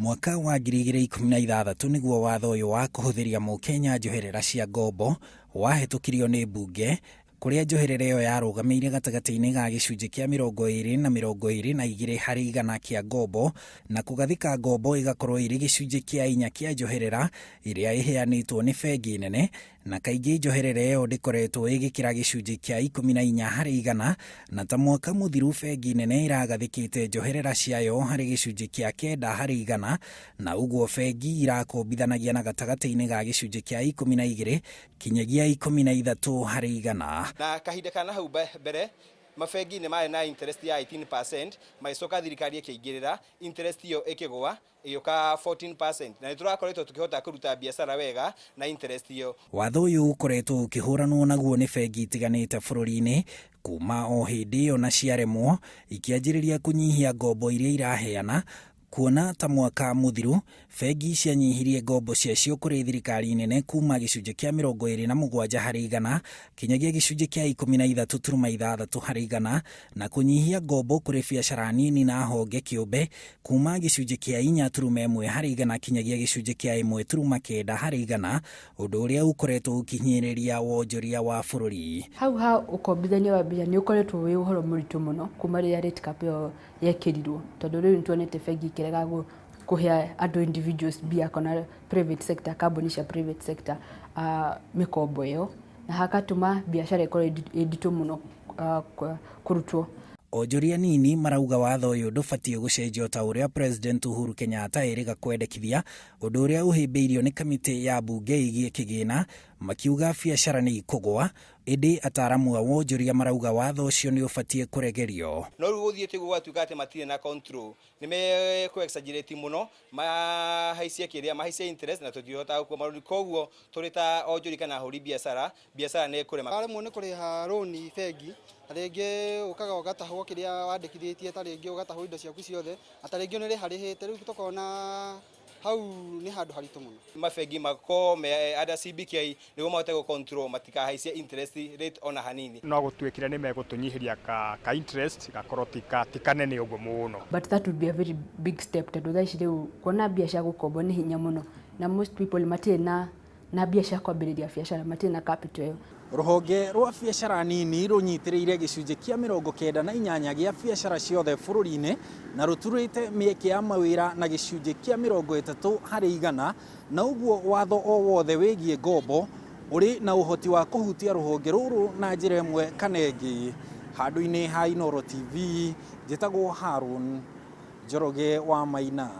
Mwaka wa 2016 nĩguo watho ũyũ wa kũhũthĩria mũkenya njoherera cia ngombo wahĩtũkirio nĩ mbunge, kũrĩa njoherera ĩyo yarũgamĩire gatagatĩ-inĩ ga gĩcunjĩ kĩa 20 na 22 harĩ igana kĩa ngombo, na kũgathĩka ngombo ĩgakorwo ĩrĩ gĩcunjĩ kĩa inya kĩa njoherera ĩrĩa ĩheanĩtwo nĩ bengi nene, na kaingĩ njoherera ĩyo ndĩkoretwo ĩgĩkĩra gĩcunjĩ kĩa 14 harĩ igana, na ta mwaka mũthiru bengi nene ĩragathĩkĩte njoherera ciayo harĩ gĩcunjĩ kĩa 9 harĩ igana, na ũguo bengi irakombithanagia na gatagatĩ-inĩ ga gĩcunjĩ kĩa 12 kinyagia 13 harĩ igana. Na kahinda ka nahau mbere mabengi nĩ marĩ na interest ya 18%, magĩcoka thirikari ĩkĩingĩrĩra, interest ĩyo ĩkĩgũa ĩgĩũka 14%, na nĩ tũrakoretwo tũkĩhota kũruta biacara wega na interest ĩyo. Watho ũyũ ũkoretwo ũkĩhũranwo naguo nĩ bengi itiganĩte bũrũri-inĩ kuma o hĩndĩ ĩyo na ciaremwo ikĩanjĩrĩria kũnyihia ngombo iria iraheana, kuona ta mwaka mũthiru bengi cianyihirie ngombo ciacio kũrĩ thirikari nene kuma gĩcunjĩ kĩa 27 harĩ igana kinyagia gĩcunjĩ kĩa 13.6 harĩ igana, na kũnyihia ngombo kũrĩ biacara nini na honge kĩũmbe kuma gĩcunjĩ kĩa 4.1 harĩ igana kinyagia gĩcunjĩ kĩa 1.9 harĩ igana, ũndũ ũrĩa ũkoretwo ũkĩhinyĩrĩria wonjoria wa bũrũri. Hau ha ũkombithania wa mbia nĩ ũkoretwo wĩ ũhoro mũritũ mũno kuma rĩrĩa rate cap ĩyo yekĩrirwo, tondũ rĩu nĩ tuonete bengi ikĩrega kũhe andũ individuals mbia kana private sector, kambuni cia private sector mĩkombo ĩyo, na hakatũma biacara ĩkorwo ĩ nditũ mũno kũrutwo. Onjoria anini marauga watho ũyũ ndũbatiĩ gũcenjio ta ũrĩa President Uhuru Kenyatta erĩga kwendekithia, ũndũ ũrĩa ũhĩmbĩirio nĩ kamĩtĩ ya mbunge ĩgiĩ kĩgĩna, makiuga biacara nĩ ikũgũa, ĩndĩ ataramu a wonjoria marauga watho ũcio nĩ ũbatiĩ kũregerio. No rĩu gũthiĩte ũguo gũgatuĩka atĩ matirĩ na control, nĩ mekũ exaggerate mũno, mahaicie kĩrĩa, mahaicie interest na tũtihotaga gũkua marũni, koguo tũrĩ ta onjoria kana ahũri biacara, biacara nĩ ĩkũrema. Waremwo nĩ kũrĩha rũni bengi, ta rĩngĩ ũkaga ũgatahwo kĩrĩa wandĩkithĩtie, ta rĩngĩ ũgatahwo indo ciaku ciothe, na ta rĩngĩ nĩ ũrĩharĩhĩte, rĩu tũkona hau nĩ handũ haritũ mũno. Mabengi makorwo me under CBK nĩguo mahote gũ control matikahaicie interest rate ona hanini. No gũtuĩkire nĩ megũtũnyihĩria ka interest gakorwo ti kanene ũguo mũno. But that would be a very big step, tondũ thaa ici rĩu kuona mbia cia gũkombwo nĩ hinya mũno, na most people matirĩ na mbia cia kwambĩrĩria biacara, matirĩ na capital ĩyo. Rũhonge rwa biacara nini rũnyitĩrĩire gĩcunjĩ kĩa 98 gĩa biacara ciothe bũrũri-inĩ na rũturĩte mĩeke ya mawĩra na gĩcunjĩ kĩa 30 harĩ igana, na ũguo watho o wothe wĩgiĩ ngombo ũrĩ na ũhoti wa kũhutia rũhonge rũrũ na njĩra ĩmwe kana ĩngĩ. Handũ-inĩ ha Inooro TV, njĩtagwo Harũn Njoroge wa Maina.